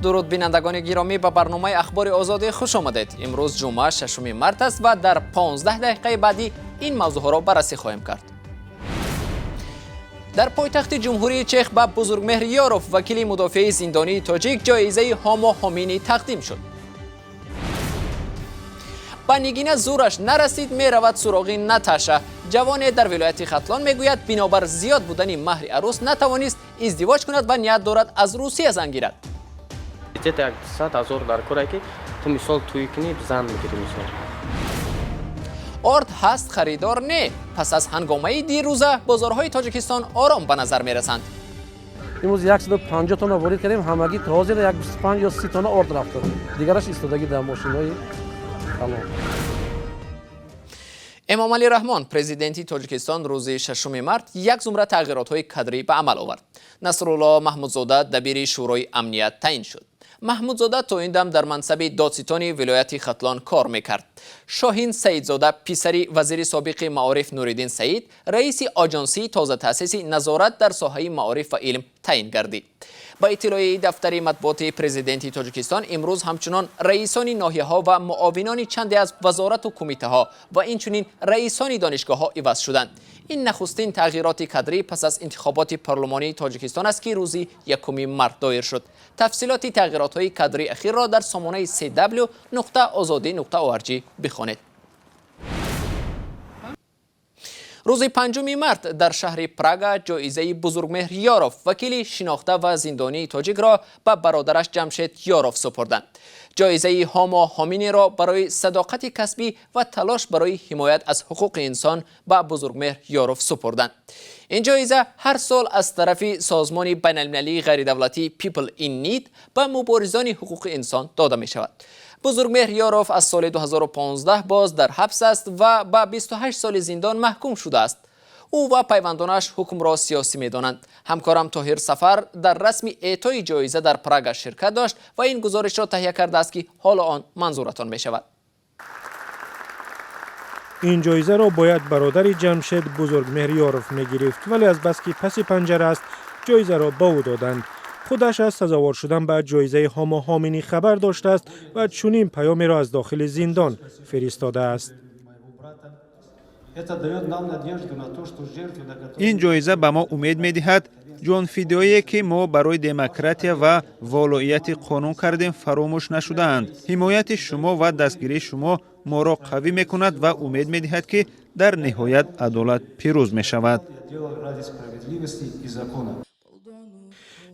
Дуруд, бинандагони гиромӣ, ба барномаи Ахбори Озодӣ хуш омадед. Имрӯз ҷумъа, 6 март аст ва дар 15 дақиқаи баъдӣ ин мавзӯъҳоро баррасӣ хоҳем кард. Дар пойтахти Ҷумҳурии Чех ба Бузургмеҳр Ёров, вакили мудофиаи зиндонии тоҷик, ҷоизаи Ҳомо Ҳоминӣ тақдим шуд. Ба Нигина зӯраш нарасид, меравад суроғи Наташа. Ҷавоне дар вилояти Хатлон мегӯяд, бинобар зиёд будани маҳри арӯс натавонист издивоҷ кунад ва ният дорад, аз Русия зан гирад. Где-то 100 000 дар коре, ки ту, мисол, тӯй кунӣ, зан мегирӣ, мисол. Орд ҳаст, харидор не. Пас аз ҳангомаи дирӯза бозорҳои Тоҷикистон ором ба назар мерасанд. Имрӯз 150 тонна ворид кардем. Ҳамагӣ то ҳозир як 25 ё 30 тонна орд рафта, дигараш истодагӣ дар мошинҳои калон. Эмомалӣ Раҳмон, президенти Тоҷикистон, рӯзи 6 март як зумра тағйиротҳои кадрӣ ба амал овард. Насрулло Маҳмудзода дабири Шӯрои амният таъин шуд. Маҳмудзода то ин дам дар мансаби додситони вилояти Хатлон кор мекард. Шоҳин Саидзода, писари вазири собиқи маориф Нуриддин Саид, раиси Оҷонсии тозатаъсиси назорат дар соҳаи маориф ва илм таъин гардид. Ба иттилои дафтари матбуоти президенти Тоҷикистон, имрӯз ҳамчунон раисони ноҳияҳо ва муовинони чанде аз вазорату кумитаҳо ва инчунин раисони донишгоҳҳо иваз шуданд. Ин нахустин тағйироти кадрӣ пас аз интихоботи парлумонии Тоҷикистон аст, ки рӯзи 1 март доир шуд. Тафсилоти тағйиротҳои кадрии ахирро дар сомонаи cw.ozodi.org бихонед. Рӯзи 5 март дар шаҳри Прага ҷоизаи Бузургмеҳр Ёров, вакили шинохта ва зиндонии тоҷикро, ба бародараш Ҷамшед Ёров супурданд. Ҷоизаи Ҳомо Ҳоминиро барои садоқати касбӣ ва талош барои ҳимоят аз ҳуқуқи инсон ба Бузургмеҳр Ёров супурданд. Ин ҷоиза ҳар сол аз тарафи созмони байналмилалии ғайридавлатӣ People in Need ба муборизони ҳуқуқи инсон дода мешавад. Бузургмеҳр Ёров аз соли 2015 боз дар ҳабс аст ва ба 28 соли зиндон маҳкум шудааст. Ӯ ва пайвандонаш ҳукмро сиёсӣ медонанд. Ҳамкорам Тоҳир Сафар дар расми эътои ҷоиза дар Прага ширкат дошт ва ин гузоришро таҳия кардааст, ки ҳоло он манзуратон мешавад. Ин ҷоизаро бояд бародари Ҷамшед, Бузургмеҳр Ёров, мегирифт, вале азбаски паси панҷара аст, ҷоизаро ба ӯ доданд. Худаш аз сазовор шудан ба ҷоизаи Ҳомо Ҳоминӣ хабар доштааст ва чунин паёмеро аз дохили зиндон фиристодааст. Ин ҷоиза ба мо умед медиҳад. Ҷонфидоие, ки мо барои демократия ва волоияти қонун кардем, фаромӯш нашудаанд. Ҳимояти шумо ва дастгирии шумо моро қавӣ мекунад ва умед медиҳад, ки дар ниҳоят адолат пирӯз мешавад.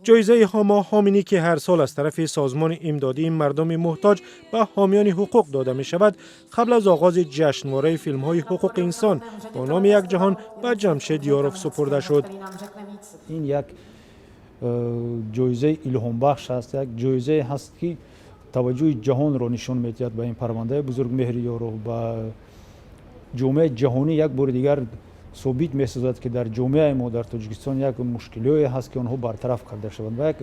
Ҷоизаи Ҳомо Ҳоминӣ, ки ҳар сол аз тарафи созмони имдодии мардуми муҳтоҷ ба ҳомиёни ҳуқуқ дода мешавад, қабл аз оғози ҷашнвораи филмҳои ҳуқуқи инсон бо номи Як ҷаҳон ба Ҷамшед Ёров супурда шуд. Ин як ҷоизаи илҳомбахш аст, як ҷоизае ҳаст, ки таваҷҷӯҳи ҷаҳонро нишон медиҳад ба ин парвандаи Бузургмеҳри Ёров, ба ҷомеаи ҷаҳонӣ як бори дигар собит месозад, ки дар ҷомеаи мо, дар Тоҷикистон, як мушкилиҳое ҳаст, ки онҳо бартараф карда шаванд, ва як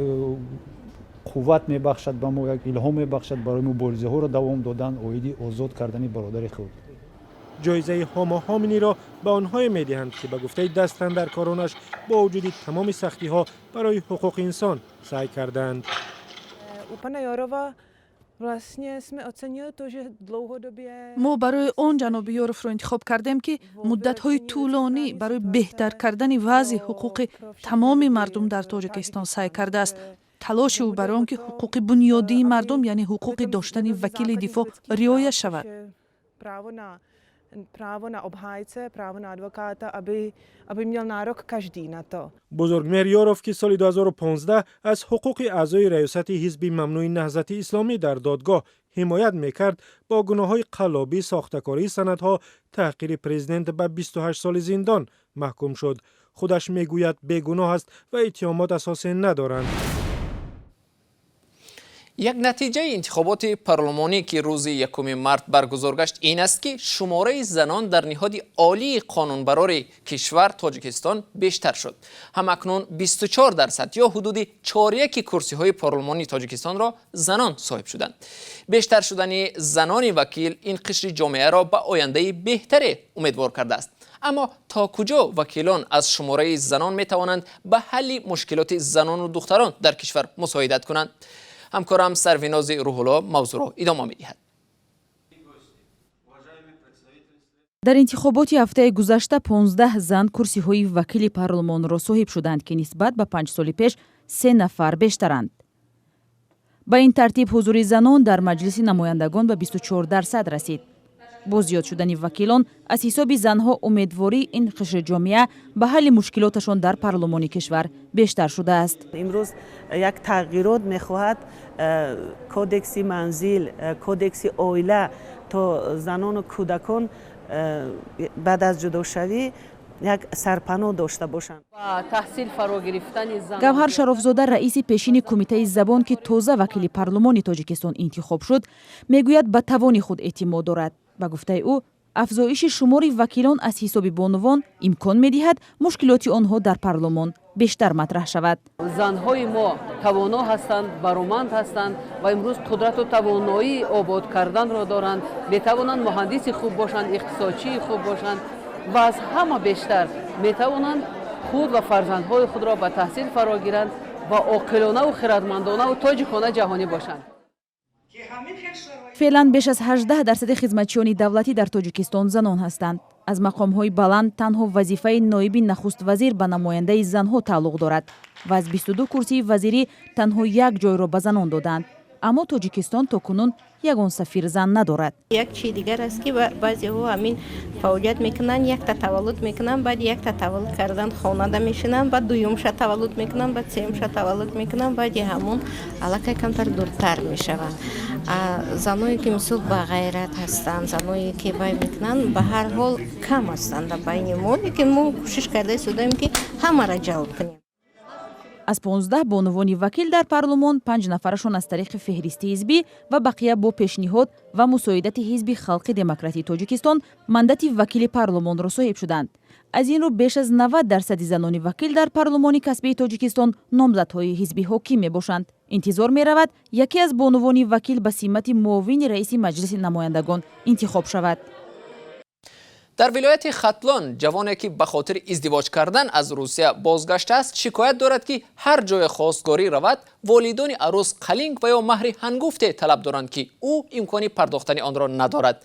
қувват мебахшад ба мо, як илҳом мебахшад барои муборизаҳоро давом додан оиди озод кардани бародари худ. Ҷоизаи Ҳомо Ҳоминиро ба онҳое медиҳанд, ки ба гуфтаи дастандаркоронаш бо вуҷуди тамоми сахтиҳо барои ҳуқуқи инсон саъй кардаанд. Мо барои он ҷаноби Ёровро интихоб кардем, ки муддатҳои тӯлонӣ барои беҳтар кардани вазъи ҳуқуқи тамоми мардум дар Тоҷикистон саъй кардааст. Талоши ӯ барои он ки ҳуқуқи бунёдии мардум, яъне ҳуқуқи доштани вакили дифоъ, риоя шавад. Právo na obhájce, právo na advokáta, aby měl nárok každý na to. Бузургмеҳр Ёров, ки соли 2015 аз ҳуқуқи аъзои раёсати ҳизби мамнӯи Наҳзати Исломӣ дар додгоҳ ҳимоят мекард, бо гуноҳҳои қаллобӣ, сохтакории санадҳо, таҳқири президент ба 28 соли зиндон маҳкум шуд. Худаш мегӯяд, бегуноҳ аст ва иттиҳомот асосе надоранд. Як натиҷаи интихоботи парлумонӣ, ки рӯзи 1 март баргузор гашт, ин аст, ки шумораи занон дар ниҳоди олии қонунбарори кишвар Тоҷикистон бештар шуд. Ҳамакнун 24% ё ҳудуди чоряки курсиҳои парлумони Тоҷикистонро занон соҳиб шуданд. Бештар шудани занони вакил ин қишри ҷомеаро ба ояндаи беҳтаре умедвор кардааст. Аммо то куҷо вакилон аз шумораи занон метавонанд ба ҳалли мушкилоти занону духтарон дар кишвар мусоидат кунанд? Ҳамкорам Сарвинози Рӯҳулло мавзӯъро идома медиҳад. Дар интихоботи ҳафтаи гузашта 15 зан курсиҳои вакили парлумонро соҳиб шуданд, ки нисбат ба 5 соли пеш се нафар бештаранд. Ба ин тартиб, ҳузури занон дар Маҷлиси намояндагон ба 24% расид. Бо зиёд шудани вакилон аз ҳисоби занҳо, умедвории ин қишри ҷомеа ба ҳалли мушкилоташон дар парлумони кишвар бештар шудааст. Имрӯз як тағйирот мехоҳад кодекси манзил, кодекси оила, то занону кӯдакон баъд аз ҷудошавӣ як сарпаноҳ дошта бошанд. Гавҳар Шарофзода, раиси пешини Кумитаи забон, ки тоза вакили парлумони Тоҷикистон интихоб шуд, мегӯяд, ба тавони худ эътимод дорад. Ба гуфтаи ӯ, афзоиши шумори вакилон аз ҳисоби бонувон имкон медиҳад мушкилоти онҳо дар парлумон бештар матраҳ шавад. Занҳои мо тавоно ҳастанд, бароманд ҳастанд ва имрӯз қудрату тавоноии обод карданро доранд. Метавонанд муҳандиси хуб бошанд, иқтисодчии хуб бошанд ва аз ҳама бештар метавонанд худ ва фарзандҳои худро ба таҳсил фаро гиранд ва оқилонаву хирадмандонаву тоҷикона ҷаҳонӣ бошанд. Феълан беш аз 18 дарсади хизматчиёни давлатӣ дар Тоҷикистон занон ҳастанд. Аз мақомҳои баланд танҳо вазифаи ноиби нахуствазир ба намояндаи занҳо тааллуқ дорад ва аз 22 курсии вазирӣ танҳо як ҷойро ба занон доданд. Аммо Тоҷикистон то кунун ягон сафир зан надорад. Як чизи дигар аст, ки баъзеҳо ҳамин фаъолият мекунанд, якта таваллуд мекунанд, баъд якта таваллуд кардан хонада мешинанд, баъд дуюмша таваллуд мекунанд, баъд сеюмша таваллуд мекунанд, баъди ҳамон аллакай камтар дуртар мешаванд. Заное ки, мисол, ба ғайрат ҳастанд, заное ки вай мекунанд, ба ҳар ҳол кам ҳастанд дар байни мо, лекин мо кӯшиш карда истодаем, ки ҳамаро ҷалб кунем. Аз 15 бонувони вакил дар парлумон панҷ нафарашон аз тариқи феҳристи ҳизбӣ ва бақия бо пешниҳод ва мусоидати Ҳизби халқи демократии Тоҷикистон мандати вакили парлумонро соҳиб шуданд. Аз ин рӯ, беш аз 90 дарсади занони вакил дар парлумони касбии Тоҷикистон номзадҳои ҳизби ҳоким мебошанд. Интизор меравад, яке аз бонувони вакил ба симати муовини раиси Маҷлиси намояндагон интихоб шавад. Дар вилояти Хатлон ҷавоне, ки ба хотири издивоҷ кардан аз Русия бозгаштааст, шикоят дорад, ки ҳар ҷое хостгорӣ равад, волидони арӯс қалинг ва ё маҳри ҳангуфте талаб доранд, ки ӯ имкони пардохтани онро надорад.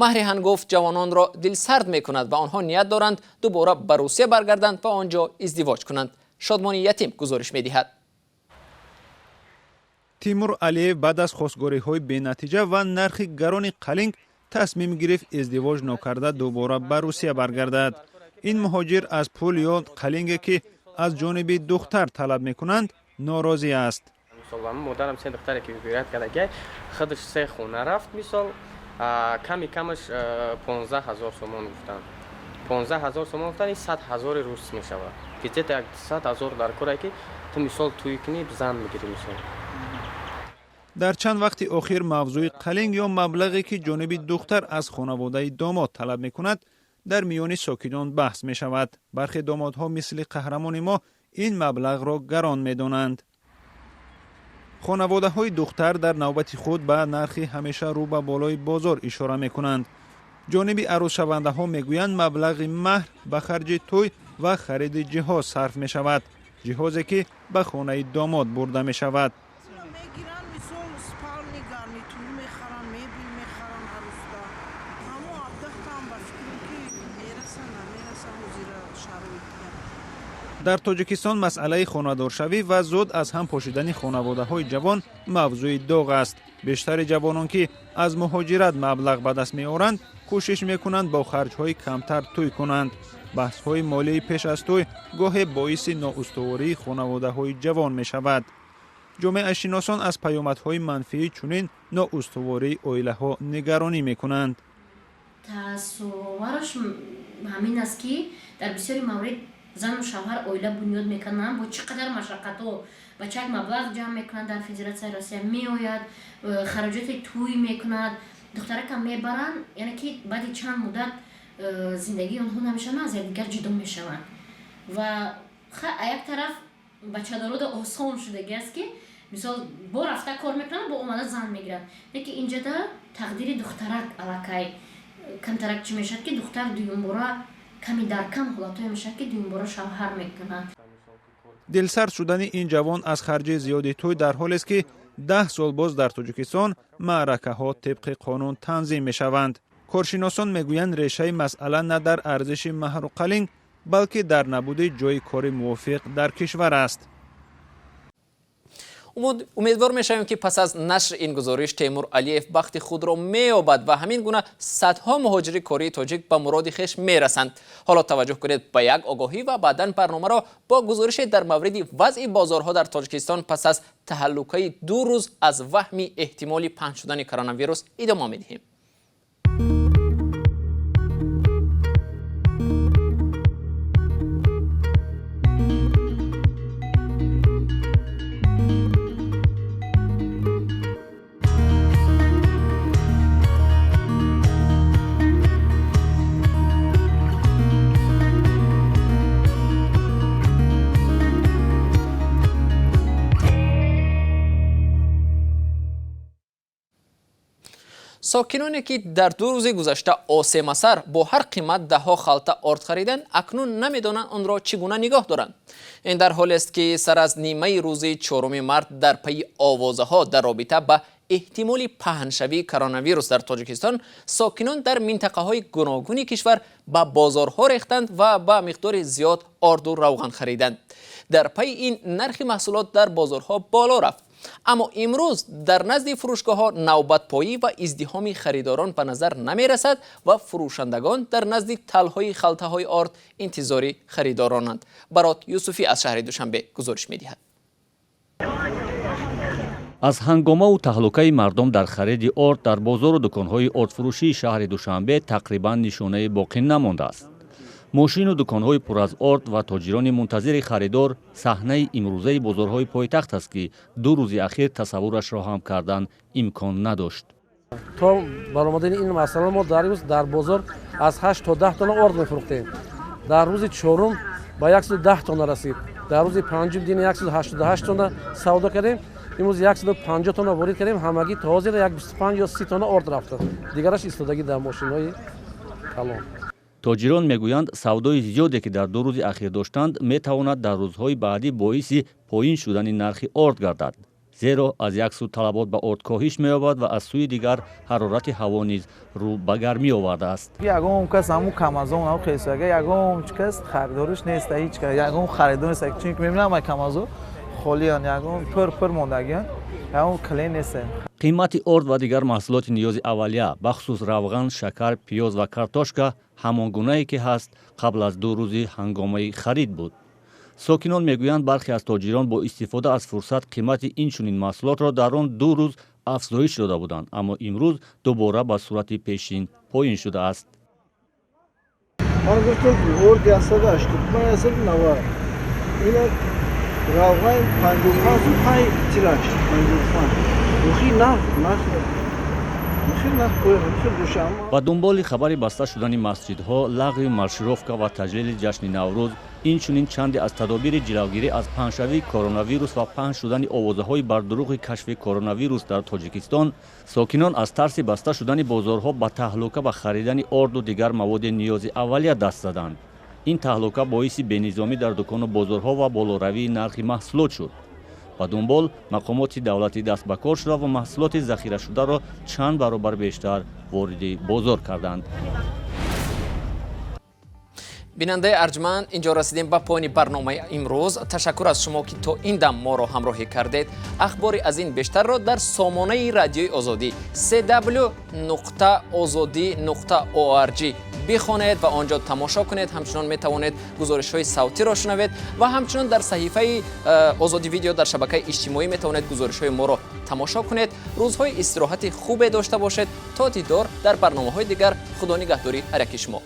Маҳри ҳангуфт ҷавононро дилсард мекунад ва онҳо ният доранд дубора ба Русия баргарданд ва он ҷо издивоҷ кунанд. Шодмони Ятим гузориш медиҳад. Тимур Алиев баъд аз хостгориҳои бенатиҷа ва нархи гарони қалинг тасмим гирифт издивоҷ нокарда дубора ба Русия баргардад. Ин муҳоҷир аз пул ё қалинге, ки аз ҷониби духтар талаб мекунанд, норозӣ аст. Модарам се духтаре ки вибират кардагиай, худаш се хона рафт. Мисол, ками камаш 15 000 сомон гуфтанд, 15 000 сомон гуфтанд. Ин 100 000-и рус мешавад. Где-то як 100 000 дар коре, ки ту, мисол, тӯй кунӣ, зан мегирӣ, мисол. Дар чанд вақти охир мавзӯи қалинг ё маблағе, ки ҷониби духтар аз хонаводаи домод талаб мекунад, дар миёни сокинон баҳс мешавад. Бархе домодҳо, мисли қаҳрамони мо, ин маблағро гарон медонанд. Хонаводаҳои духтар дар навбати худ ба нархи ҳамеша рӯ ба болои бозор ишора мекунанд. Ҷониби арӯсшавандаҳо мегӯянд, маблағи маҳр ба харҷи тӯй ва хариди ҷиҳоз сарф мешавад, ҷиҳозе ки ба хонаи домод бурда мешавад. Мегиранд, мисол, спальный гарнитур мехаранд, мебел мехаранд арӯста. Ҳамо абдахтаам, ба фикрам, ки мераса, намераса ҳозира шароит. Дар Тоҷикистон масъалаи хонадоршавӣ ва зуд аз ҳам пошидани хонаводаҳои ҷавон мавзӯи доғ аст. Бештари ҷавонон, ки аз муҳоҷират маблағ ба даст меоранд, кӯшиш мекунанд бо харҷҳои камтар тӯй кунанд. Баҳсҳои молии пеш аз тӯй гоҳе боиси ноустувории хонаводаҳои ҷавон мешавад. Ҷомеашиносон аз паёмадҳои манфии чунин ноустувории оилаҳо нигаронӣ мекунанд. Таассуровараш ҳамин аст, ки дар бисёри маврид зану шавҳар оила бунёд мекунанд бо чӣ қадар машаққатҳо, бачак маблағ ҷамъ мекунад, дар Федератсияи Россия меояд, хароҷоти тӯй мекунад, духтарака мебаранд, яъне ки баъди чанд муддат зиндагии онҳо намешаванд, аз якдигар ҷудо мешаванд. Ва як тараф бачадорода осон шудагӣ аст, ки мисол, бо рафта кор мекунанд, бо омада зан мегиранд, лекин инҷода тақдири духтарак аллакай камтарак чӣ мешавад, ки духтар дуюмбора, ками дар кам ҳолатҳое мешавад, ки дуюмбора шавҳар мекунад. Дилсард шудани ин ҷавон аз харҷи зиёди тӯй дар ҳолест, ки 10 сол боз дар Тоҷикистон маъракаҳо тибқи қонун танзим мешаванд. Коршиносон мегӯянд, решаи масъала на дар арзиши маҳру қалинг, балки дар набуди ҷойи кори мувофиқ дар кишвар аст. Умедвор мешавем, ки пас аз нашри ин гузориш Темур Алиев бахти худро меёбад ва ҳамин гуна садҳо муҳоҷири кории тоҷик ба муроди хеш мерасанд. Ҳоло таваҷҷӯҳ кунед ба як огоҳӣ ва баъдан барномаро бо гузорише дар мавриди вазъи бозорҳо дар Тоҷикистон пас аз таҳаллукаи 2 рӯз аз ваҳми эҳтимоли паҳн шудани коронавирус идома медиҳем. Сокиноне ки дар 2 рӯзи гузашта осемасар бо ҳар қимат даҳҳо халта орд хариданд, акнун намедонанд онро чӣ гуна нигоҳ доранд. Ин дар ҳолест, ки сар аз нимаи рӯзи 4 март дар пайи овозаҳо дар робита ба эҳтимоли паҳншавии коронавирус дар Тоҷикистон сокинон дар минтақаҳои гуногуни кишвар ба бозорҳо рехтанд ва ба миқдори зиёд орду равған хариданд. Дар пайи ин нархи маҳсулот дар бозорҳо боло рафт. Аммо имрӯз дар назди фурӯшгоҳҳо навбатпоӣ ва издиҳоми харидорон ба назар намерасад ва фурӯшандагон дар назди талҳои халтаҳои орд интизори харидоронанд. Барот Юсуфӣ аз шаҳри Душанбе гузориш медиҳад. Аз ҳангомаву таҳлукаи мардум дар хариди орд дар бозору дуконҳои ордфурӯшии шаҳри Душанбе тақрибан нишонае боқӣ намондааст. Мошину дуконҳои пур аз орд ва тоҷирони мунтазири харидор саҳнаи имрӯзаи бозорҳои пойтахт аст, ки 2 рӯзи ахир тасаввурашро ҳам кардан имкон надошт. То баромадани ин масъала мо дар рӯз дар бозор аз 8 то 10 тонна орд мефурӯхтем. Дар рӯзи чорум ба 110 тонна расид. Дар рӯзи панҷум дини 188 тонна савдо кардем. Имрӯз 150 тонна ворид кардем. Ҳамагӣ то ҳозир 25 ё 30 тонна орд рафта. Дигараш истодагӣ дар мошинҳои калон. Тоҷирон мегӯянд, савдои зиёде ки дар 2 рӯзи ахир доштанд, метавонад дар рӯзҳои баъдӣ боиси поин шудани нархи орд гардад. Зеро аз як сӯ талабот ба орд коҳиш меёбад ва аз сӯи дигар ҳарорати ҳаво низ рӯ ба гармӣ овардааст. Ягон кас ҳамун камазон ҳамун хесага ягон кас харидориш нест, ҳеҷ кас ягон харидор нест, чунки мебинам ай камазо холиян, ягон пур мондагиян, ягон клиент нест. Қимати орд ва дигар маҳсулоти ниёзи аввалия, бахусус равған, шакар, пиёз ва картошка ҳамон гунае ки ҳаст қабл аз 2 рӯзи ҳангомаи харид буд. Сокинон мегӯянд, бархе аз тоҷирон бо истифода аз фурсат қимати ин чунин маҳсулотро дар он 2 рӯз афзоиш дода буданд, аммо имрӯз дубора ба сурати пешин поин шудааст. Ман гуфтам, орд 185, 190, ина равған 55, 5 тилаш 55. Ба дунболи хабари баста шудани масҷидҳо, лағви маршировка ва таҷлили ҷашни Наврӯз, инчунин чанде аз тадобири ҷилавгирӣ аз паҳншавии коронавирус ва паҳн шудани овозаҳои бардурӯғи кашфи коронавирус дар Тоҷикистон, сокинон аз тарси баста шудани бозорҳо ба таҳлука ба харидани орду дигар маводи ниёзи аввалия даст заданд. Ин таҳлука боиси бенизомӣ дар дукону бозорҳо ва болоравии нархи маҳсулот шуд. Ба дунбол мақомоти давлатӣ даст ба кор шуда ва маҳсулоти захирашударо чанд баробар бештар вориди бозор карданд. Бинандаи арҷманд, инҷо расидем ба поёни барномаи имрӯз. Ташаккур аз шумо, ки то ин дам моро ҳамроҳӣ кардед. Ахбори аз ин бештарро дар сомонаи Радиои Озодӣ cw.ozodi.org бихонед ва он ҷо тамошо кунед. Ҳамчунон метавонед гузоришҳои савтиро шунавед ва ҳамчунон дар саҳифаи Озодӣ видео дар шабакаи иҷтимоӣ метавонед гузоришҳои моро тамошо кунед. Рӯзҳои истироҳати хубе дошта бошед. То дидор дар барномаҳои дигар. Худо нигаҳдори ҳар яки шумо.